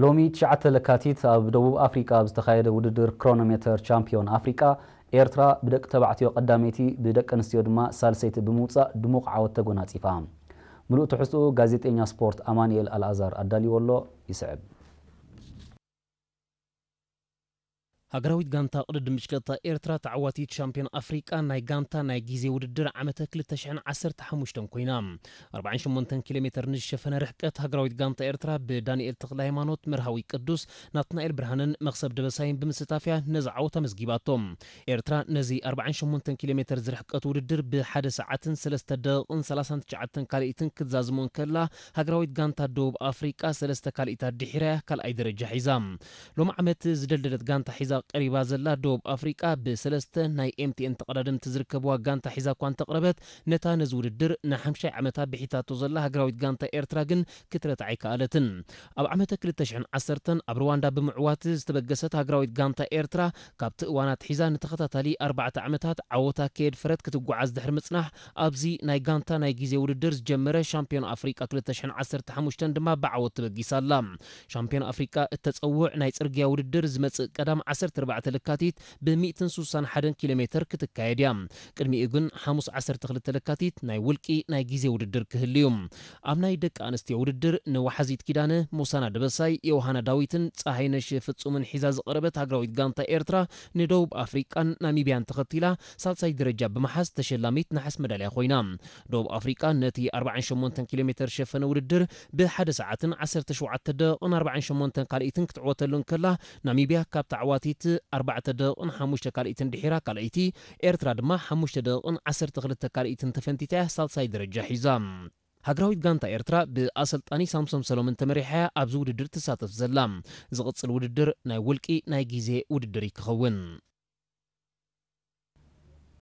ሎሚ ትሽዓተ ለካቲት ኣብ ደቡብ ኣፍሪቃ ኣብ ዝተኻየደ ውድድር ክሮኖሜተር ቻምፒዮን ኣፍሪቃ፣ ኤርትራ ብደቂ ተባዕትዮ ቀዳመይቲ፣ ብደቂ ኣንስትዮ ድማ ሳልሰይቲ ብምውጻእ ድሙቕ ዓወት ተጎናጺፋ። ምሉእ ትሕዝትኡ ጋዜጠኛ ስፖርት ኣማኑኤል ኣልኣዛር ኣዳልይዎ ኣሎ፣ ይስዕብ። ሃገራዊት ጋንታ ቅድድም ብሽክለታ ኤርትራ ተዓዋቲት ሻምፒዮን ኣፍሪቃ ናይ ጋንታ ናይ ግዜ ውድድር ዓመተ ክልተ ሽሕን ዓሰርተ ሓሙሽተን ኮይና። ኣርባዓን ሸሞንተን ኪሎ ሜተር ንዝሸፈነ ርሕቀት ሃገራዊት ጋንታ ኤርትራ ብዳንኤል ተኽለ ሃይማኖት፣ መርሃዊ ቅዱስ፣ ናትናኤል ብርሃንን መኽሰብ ደበሳይን ብምስታፍያ ነዚ ዓወት ኣመዝጊባቶ። ኤርትራ ነዚ ኣርባዓን ሸሞንተን ኪሎ ሜተር ዝርሕቀት ውድድር ብሓደ ሰዓትን ሰለስተ ደቂቕን ሰላሳን ትሽዓተን ካልኢትን ክትዛዝሞ እንከላ፣ ሃገራዊት ጋንታ ደቡብ ኣፍሪቃ ሰለስተ ካልኢታት ድሒራ ካልኣይ ደረጃ ሒዛ። ሎም ዓመት ዝደልደለት ጋንታ ሒዛ ቀሪባ ዘላ ደቡብ ኣፍሪቃ ብሰለስተ ናይ ኤምቲኤን ተቐዳደምቲ ዝርከብዋ ጋንታ ሒዛ እኳ እንተቕረበት፣ ነታ ነዚ ውድድር ንሓምሻይ ዓመታ ብሒታቶ ዘላ ሃገራዊት ጋንታ ኤርትራ ግን ክትረትዓ ኣይከኣለትን። ኣብ ዓመተ ክልተ ሽሕን ዓሰርተን ኣብ ሩዋንዳ ብምዕዋት ዝተበገሰት ሃገራዊት ጋንታ ኤርትራ፣ ካብቲ እዋናት ሒዛ ንተኸታታሊ ኣርባዕተ ዓመታት ዓወታ ከየድፈረት ክትጓዓዝ ድሕሪ ምጽናሕ፣ ኣብዚ ናይ ጋንታ ናይ ግዜ ውድድር ዝጀመረ ሻምፒዮን ኣፍሪቃ ክልተ ሽሕን ዓሰርተ ሓሙሽተን ድማ ብዓወት ተበጊሳ ኣላ። ሻምፒዮን ኣፍሪቃ እተጸውዕ ናይ ጽርግያ ውድድር ዝመጽእ ቀዳም ዓሰርተ ኣርባዕተ ለካቲት ብ ሚእትን ስሳን ሓደን ኪሎ ሜተር ክትካየድ እያ። ቅድሚኡ ግን ሓሙስ ዓሰርተ ክልተ ለካቲት ናይ ውልቂ ናይ ግዜ ውድድር ክህሉ እዩ። ኣብ ናይ ደቂ ኣንስትዮ ውድድር ንወሓዚት ኪዳነ፣ ሞሳና ደበሳይ፣ ዮሃና ዳዊትን ጸሃይነሽ ፍጹምን ሒዛ ዝቐረበት ሃገራዊት ጋንታ ኤርትራ ንደቡብ ኣፍሪቃን ናሚብያን ተኸቲላ ሳልሳይ ደረጃ ብምሓዝ ተሸላሚት ነሓስ መዳልያ ኮይና። ደቡብ ኣፍሪቃ ነቲ ኣርባዓን ሸሞንተን ኪሎ ሜተር ዝሸፈነ ውድድር ብሓደ ሰዓትን ዓሰርተ ሸውዓተ ደቂቕን ኣርባዓን ሸሞንተን ካልኢትን ክትዕወተሉ እንከላ፣ ናሚብያ ካብ ተዓዋቲት ኣርባዕተ ደቂቕን ሓሙሽተ ካልኢትን ድሒራ ካልኣይቲ፣ ኤርትራ ድማ ሓሙሽተ ደቂቕን ዓሰርተ ክልተ ካልኢትን ተፈንቲታ እያ ሳልሳይ ደረጃ ሒዛ። ሃገራዊት ጋንታ ኤርትራ ብኣሰልጣኒ ሳምሶም ሰሎምን ተመሪሓ እያ ኣብዚ ውድድር ትሳተፍ ዘላ። ዝቕጽል ውድድር ናይ ውልቂ ናይ ግዜ ውድድር እዩ ክኸውን።